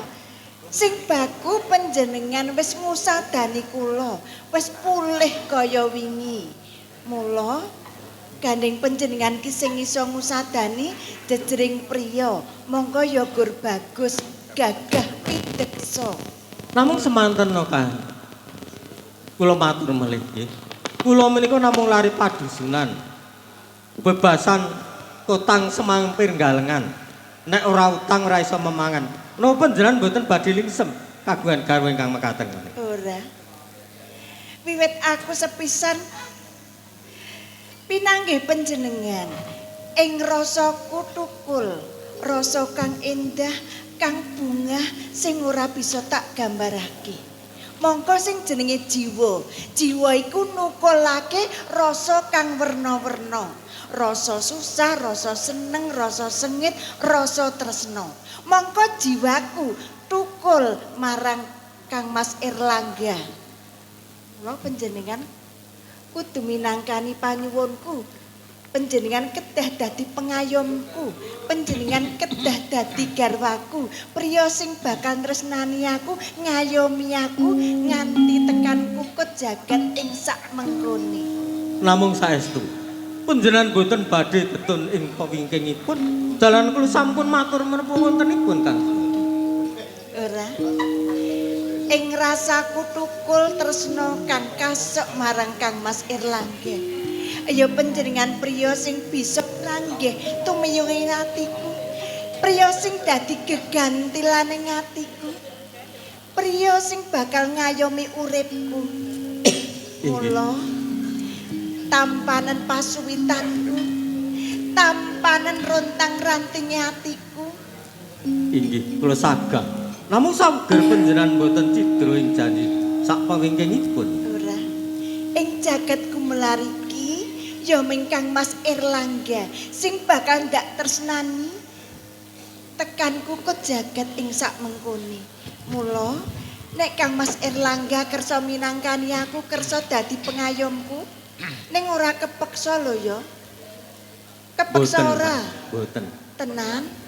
Sing baku panjenengan wis ngusadani kula, wis pulih kaya wingi. Mula gandeng panjenengan ki sing iso ngusadani jejering priya, mongko ya gur bagus, gagah pideksa. Namung semanten no Kang. Kula matur melih nggih. Kula menika namung lari padusunan. Bebasan kotang semampir galengan. Nek ora utang ora iso memangan. Napa panjenengan mboten badhe lingsem kagungan garwa ingkang mekaten? Ora. Wiwit aku sepisan pinanggih panjenengan ing rasaku tukul, rasa kang endah, kang bungah sing ora bisa tak gambarake. Mongko sing jenenge jiwa, jiwa iku nukulake rasa kang werna-werna. Rasa susah, rasa seneng, rasa sengit, rasa tresna. Mongko jiwaku tukul marang Kang Mas Erlangga. Mula panjenengan kudu minangkani panyuwunku. Panjenengan kedah dadi pengayomku, panjenengan kedah dadi garwaku, priya sing bakal tresnani aku, ngayomi aku nganti tekan kukut jagat ing sak mengkone. Namung saestu panjenengan boten badhe getun ing pewingkingipun. Dalan kula sampun matur menapa wontenipun Kang. Ora. Ing rasaku tukul tresna kang kasek marang Kang Mas Erlangga. Ya panjenengan priya sing bisa ranggih tumiyunge atiku. Priya sing dadi gegantilane atiku. Priya sing bakal ngayomi uripku. Mula tampanen pasuwitanku, tampanen rontang-rantinge atiku. Inggih, kula sagah. Namung sager panjenengan boten cidra ing janji sak pawingkingipun. Ora. Ing jagat gumelar iki ya ming Kang Mas Erlangga sing bakal ndak tresnani tekan kukut jagat ing sak mengkone. Mula nek Kang Mas Erlangga kersa minangkani aku, kersa dadi pengayomku, ning ora kepeksa lho ya. Kepeksa ora? Boten. Tenan.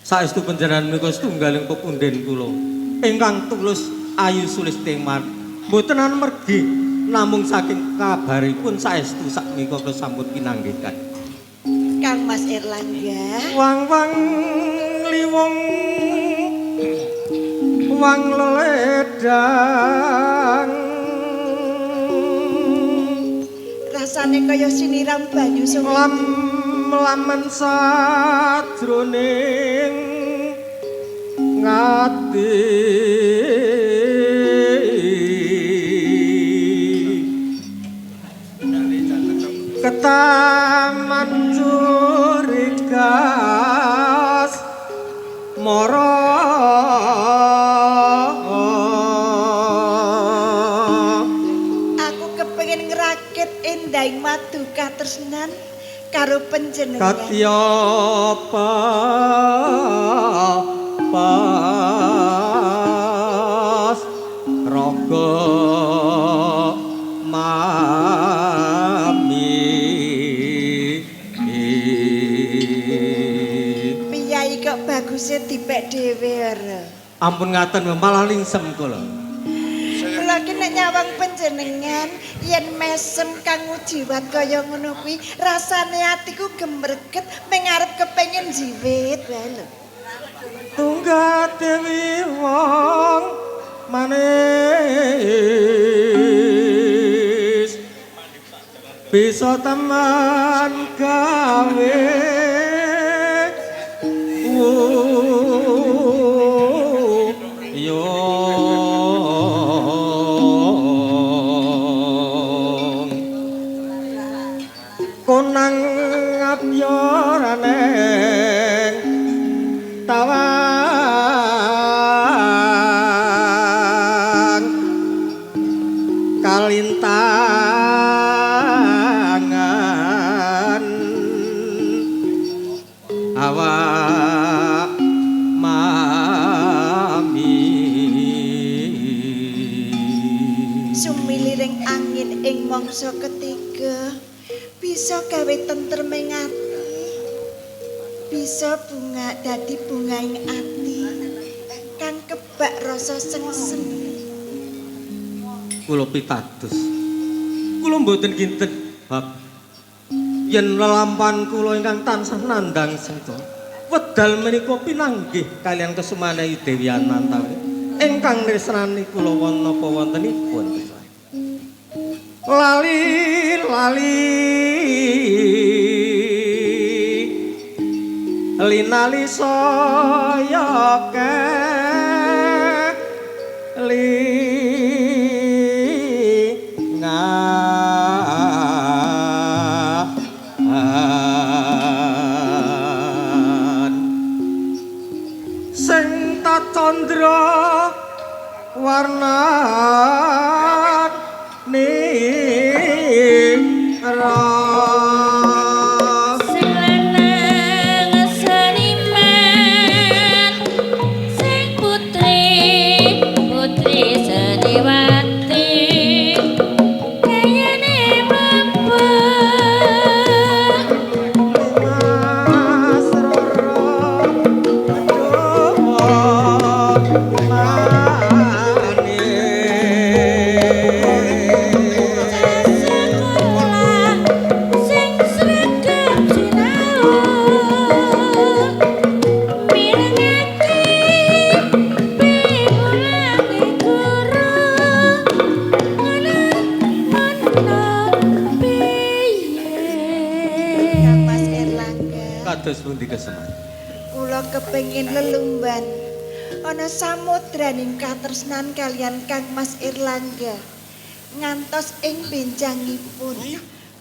Saestu panjenengan menika setunggaling pepundhen kula ingkang tulus ayu sulistiman. Boten amergi namung saking kabaripun saestu sakmenika kula sampun pinanggihan. Kang Mas Erlangga. Wang-wang liwung wang leledang rasane kaya siniram banyu sungai. Lam-lamen sajroning ngati ketaman curigas mara. Aku kepengin ngrakit endahing madu katresnan karo panjenengan. Katya pas raga mami. Piyai kok baguse dipek dhewe ora. Ampun ngaten malah lingsem kula. Kula ki nek nyawang panjenengan yen mesem kang ujiwat kaya ngono kuwi rasane atiku gemreget ming arep kepengin jiwit wae lho. Tunggal dewi wong manis bisa teman gawe yo. wa mami. Sumiliring angin ing mangsa ketiga bisa gawe tentreming ati. Bisa bunga dadi bungaing ati kang kebak rasa sengsem. Kula pitados. Kula mboten kinten bab yen lelampahan kula ingkang tansah nandhang sengsa. Wedal menika pinanggih kaliyan kesumane Dewi Anantawi ingkang tresnani kula wonten wontenipun. Lali lali linali saya kelingan sing tacandra warna nira. Sing lanang seniman, sing putri putri seniwati, kayane mampu. Mas Roro Sekolah sing sregep sinau, mirengake piwulange guru, ngono ngono piye. Kang Mas Erlangga, Kados pundi keseman? Kula kepengin lelumban ana samudraning katresnan kaliyan Kang Mas Erlangga. Ngantos ing benjangipun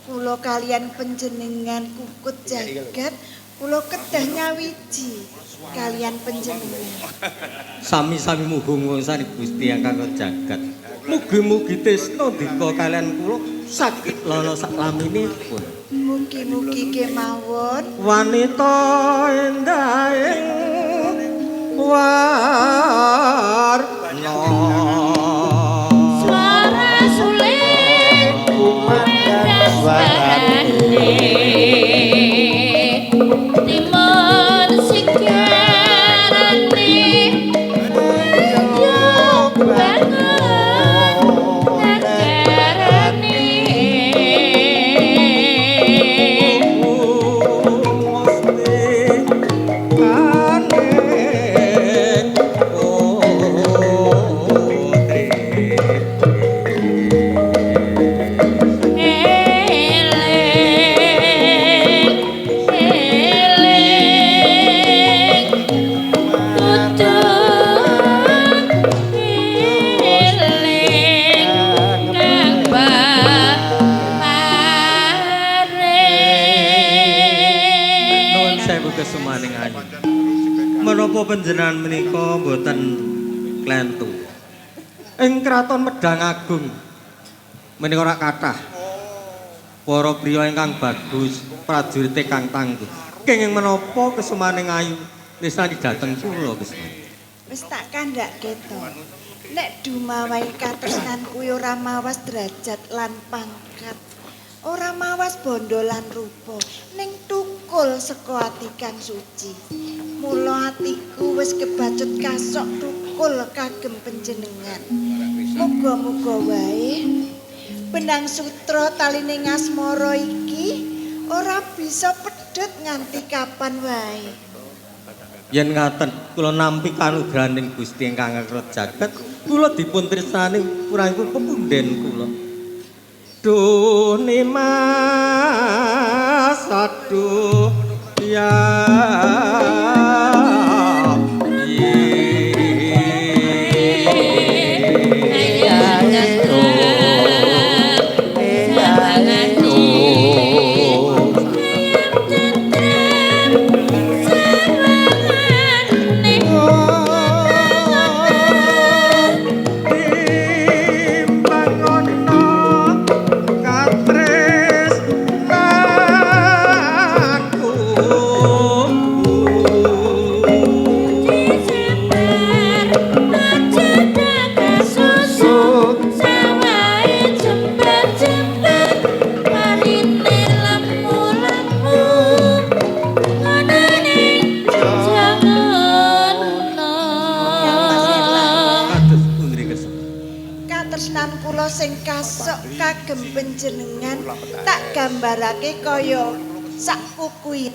kula kaliyan panjenengan kukut jagat, kula kedah nyawiji kaliyan panjenengan. Sami-sami muhung wngsani Gusti ingkang jagat. Mugi-mugi tresna ndika kaliyan kula saged lana saklaminipun. Mugi-mugi kemawon Wanita endahing warna. Suara suling kumandang suarane, timun sigarane, ayo bangun negarane. Eling, eling, kudu eling kang Nuwun paring. sewu kesumaning ayu. Menapa panjenengan menika mboten klentu? Ing kraton Medang Agung menika ora kathah para priya ingkang bagus, prajurite kang tangguh. Kenging menapa kesumaning ayu tresnani dhateng kula kesuman? Wis tak kandhake to. Nek dumawahi katresnan kuwi ora mawas derajat lan pangkat, ora mawas bondo lan rupa, ning tukul saka ati kang suci. Mula atiku wis kebacut kasok tukul kagem panjenengan. Muga-muga wae benang sutra taline ngasmara iki ora bisa pedhot nganti kapan wae. Yen ngaten kula nampi kanugrahaning Gusti ingkang angkara jagat, kula dipun tresnani purangipun pepunden kula. Duh Nimas, aduh ya. Katresnanku. kula sing kasok kagem panjenengan tak gambarake kaya sak kuku.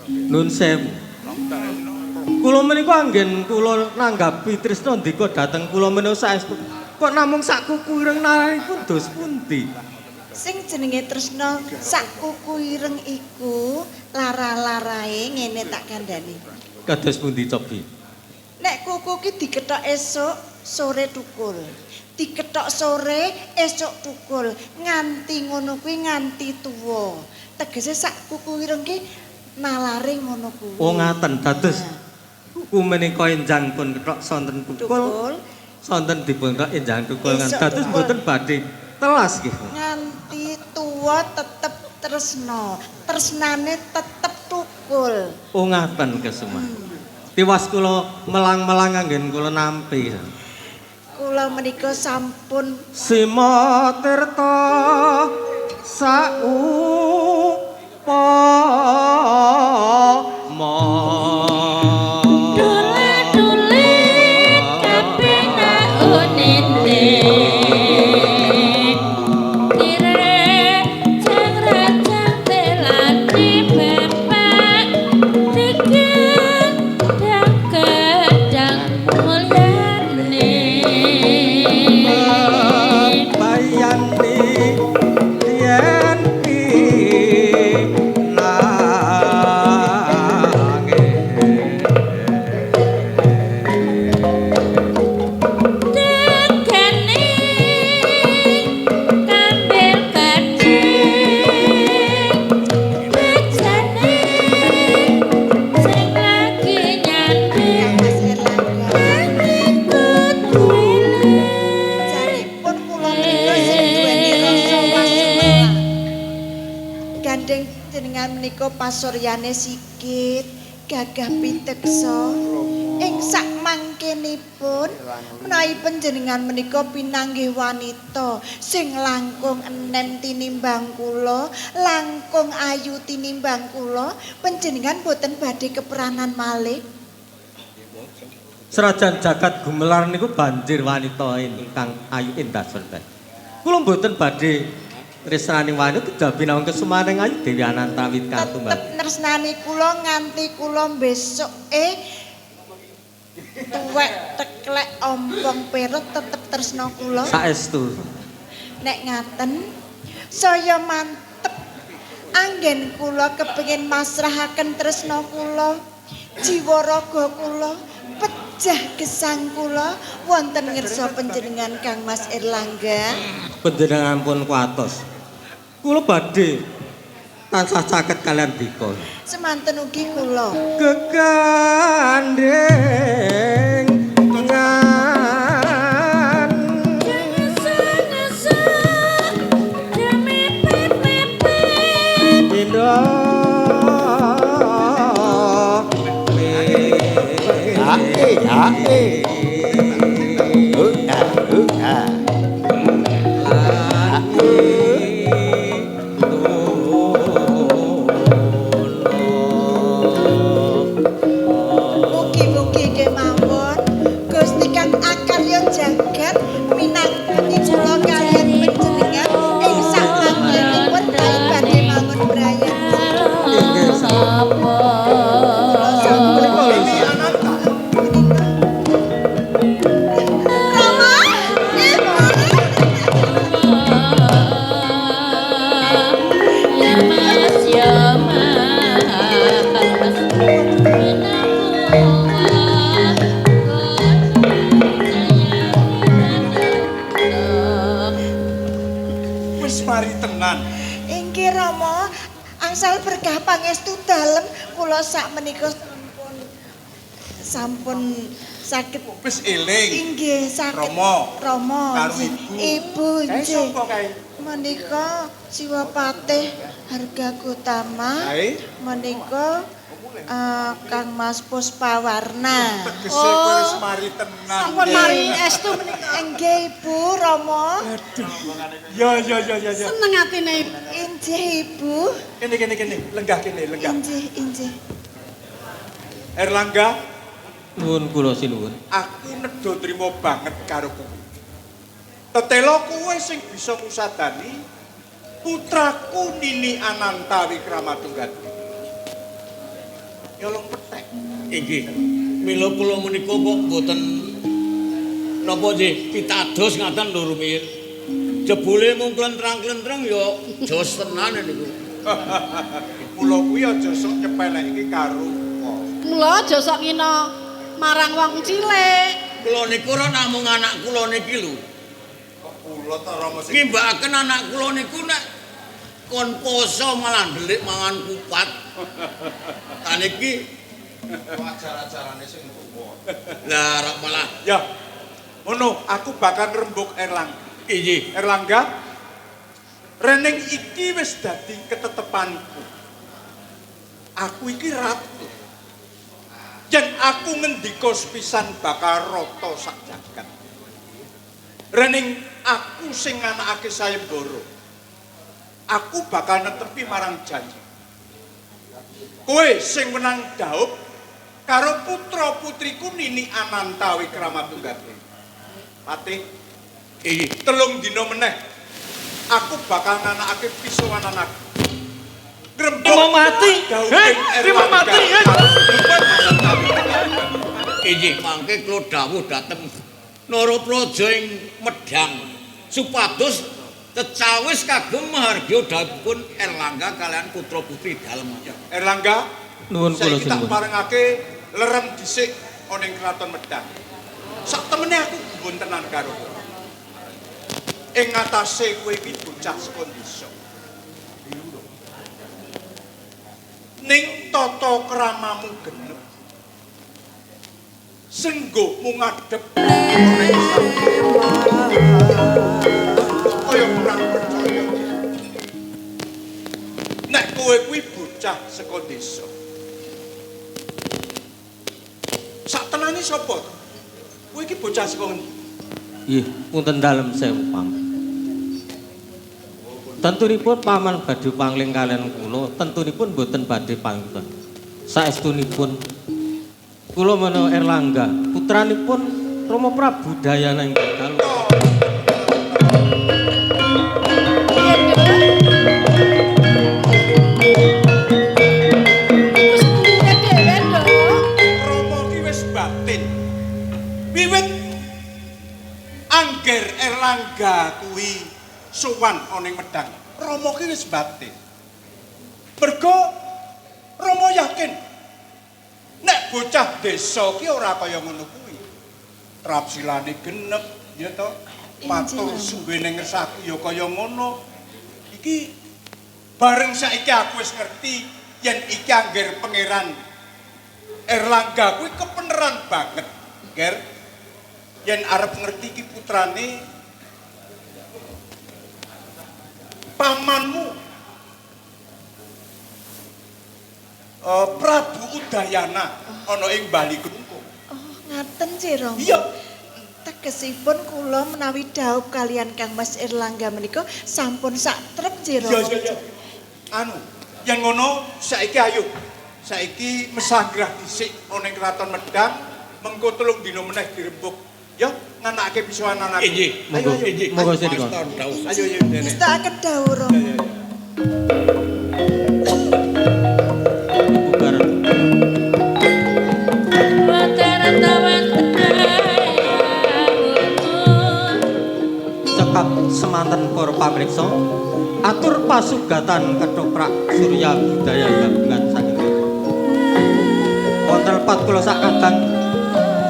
Nun sewu. Kula menika anggen kula nanggapi tresna ndika dhateng kula menika saestu. Kok namung sak kuku ireng nalaripun dos pundi? Sing jenenge tresna sak kuku ireng iku lara-larae ngene tak kandhani. Kados pundi cobi? Nek kuku ki dikethok esuk sore tukul. Dikethok sore esuk tukul nganti ngono kuwi nganti tuwa. Tegese sak kuku ireng ki nalare ngono kuwi. Oh ngaten, dados kuku menika enjang pun kethok sonten tukul. Sonten dipun kethok enjang tukul dados mboten badhe telas nggih. Nganti tuwa tetep tresna. Tresnane tetep tukul. Oh ngaten Kesuma. Tiwas kula melang-melang anggen kula nampi. Kula menika sampun Sima tirta saupama. Dulit-dulit kabeh naunine. Direjang-rejang telane bapak digendang-gendang mulyane. Bayani yen pinange. Tegane kambil kecil bejane sing lagi nyanding Mas Erlangga. ikut wiling. Janipun kula menika sing duweni rasa wasumelang. Gandeng jenengan menika pasuryane sikit, gagah piteksa. Ing sak mangkenipun menawi panjenengan menika pinanggih wanita sing langkung enem tinimbang kula, langkung ayu tinimbang kula, panjenengan boten badhe keperanan malih. Serajan jagat gumelar niku banjir wanita ingkang ayu endah sonten. Kula mboten badhe tresnani wanita kejabi nawang kesumaning ayu Dewi Anantawit katumbal. Tetep tresnani kula nganti kula besoke tuwek teklek ompong perut tetep tresna kula. Saestu. Nek ngaten saya mantep anggen kula kepengin masrahaken tresna kula, jiwa raga kula, pejah gesang kula wonten ngersa panjenengan Kang Mas Erlangga. Panjenengan pun kuatos. Kula badhe tansah caket kalian dika. Semanten ugi kula. Gegandheng ngan Ngesu-ngesu demepet-mepet. pindha Hae, hae. Ha, ha. Mugi-mugi kemawon Gusti kang akarya jagat minangkani kula kaliyan panjenengan ing sak mangkenipun badhe mangun brayan. Apa? Rama, Ibu. Ya Mas, ya Mas, Wis mari tenan. Inggih Rama, angsal berkah pangestu dalem kula sak menika sampun saged Wis eling. inggih saged Rama. Rama Karo nggih. ibu. Ibu Kae nggih. sapa kae? Menika Siwapatih Harga Gotama Kae? menika Kang Mas Puspawarna. Tegese kowe wis mari tenan. Sampun mari estu menika. Inggih Ibu Rama. Ya ya ya ya ya. Seneng atine Ibu. Inggih Ibu. Kene kene kene, lenggah kene, lenggah. Inggih inggih. Erlangga, Nuwun kula sinuwun. aku nedha trimo banget karo kowe. Tetela kowe sing bisa ngusadani putraku Nini Ananta Wikramatunggadewi. Nyolong pethek. Inggih. Mila kula menika kok mboten napa nggih pitados ngaten lho rumiyin. Jebule mung klentrang-klentreng ya jos tenan niku. Mula kuwi aja sok nyepelekke karo wong. Mula aja sok ngina marang wong cilik. Kula niku ora namung anak kula niki lho. Kok kula ta Rama sing ngimbakaken anak kula niku nek kon poso malah ndelik mangan kupat. Ta niki ajar-ajarane sing tuwa. Lah ora malah. Ya. Ngono, aku bakal ngrembug Erlangga. Inggih. Erlangga, rening iki wis dadi ketetepanku. Aku iki ratu. Yen aku ngendika sepisan bakal rata sak jagat. Rening aku sing nganakake sayembara. Aku bakal netepi marang janji. Kowe sing menang dhaup karo putra-putriku Nini Ananta Wikramatunggadewi. Patih, inggih. 3 dina meneh aku bakal nganakake pisowanan aku. Ngrembug Terima mati. dhaupe Terima mati. Inggih, mangke kula dawuh dhateng Narapraja ing Medhang supados cecawis kagem mahargya dhawuhipun Erlangga kalian putra-putri dalem. Erlangga, Nuwun kula saiki tak sinuwun. parengake lerem dhisik ana ing kraton Medhang. Sak temene aku gumun tenan karo kowe. Ing ngatasé kowe iki bocah saka desa. Ning tata kramamu genep. Senggohmu ngadhep ana ing kaya kurang percaya. Nek kowe kuwi bocah saka desa. Sak tenane sapa to? Kowe iki bocah saka ngendi? Nggih, punten dalem sewu paman. Tentunipun paman badhe pangling kalian kula, tentunipun boten badhe pangling. Saestunipun kula menawa Erlangga, putranipun Rama Prabu Dayana ing dalu. Piye, Nduk? Iku sedulure dhewe, Nduk. Rama ki wis batin. Wiwit angger Erlangga kuwi sowan ana ing Medhang, Rama ki wis batin. Mergo Rama yakin nek bocah desa ki ora kaya ngono kuwi. Trapsilane genep, ya to. Matur suwene ngersaku ya kaya ngono. Iki bareng saiki aku wis ngerti yen iki angger pangeran Erlangga kuwi kepeneran banget, Ger. Yen arep ngerti iki putrane pamanmu Prabu Udayana ana ing Bali Klungkung. Oh, ngaten sih Rama. Iya. Tegesipun kula menawi dhaup kalian Kang Mas Erlangga menika sampun sak trep nggih Iya, Rama. iya, iya. Anu, yen ngono saiki ayo. Saiki mesanggrah dhisik ana ing Kraton Medhang, mengko 3 dina meneh dirembug. Ya, nganakake pisowanan aku. Inggih, Ayo, ayo. inggih. Monggo sendika. Ayo, ayo, Nenek. Ngestakaken dawuh Rama. Iya, iya, iya. Ibu Barat. Cekap semanten para pamriksa, atur pasugatan ketoprak Surya Budaya gabungan saking Depok. Wonten lepat kula sak kadang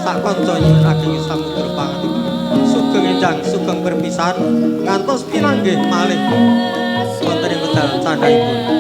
sak kanca nyuwun ageng samudra pangatika. Sugeng enjang, sugeng perpisahan ngantos pinanggih malih wonten ing wekdal candhaipun.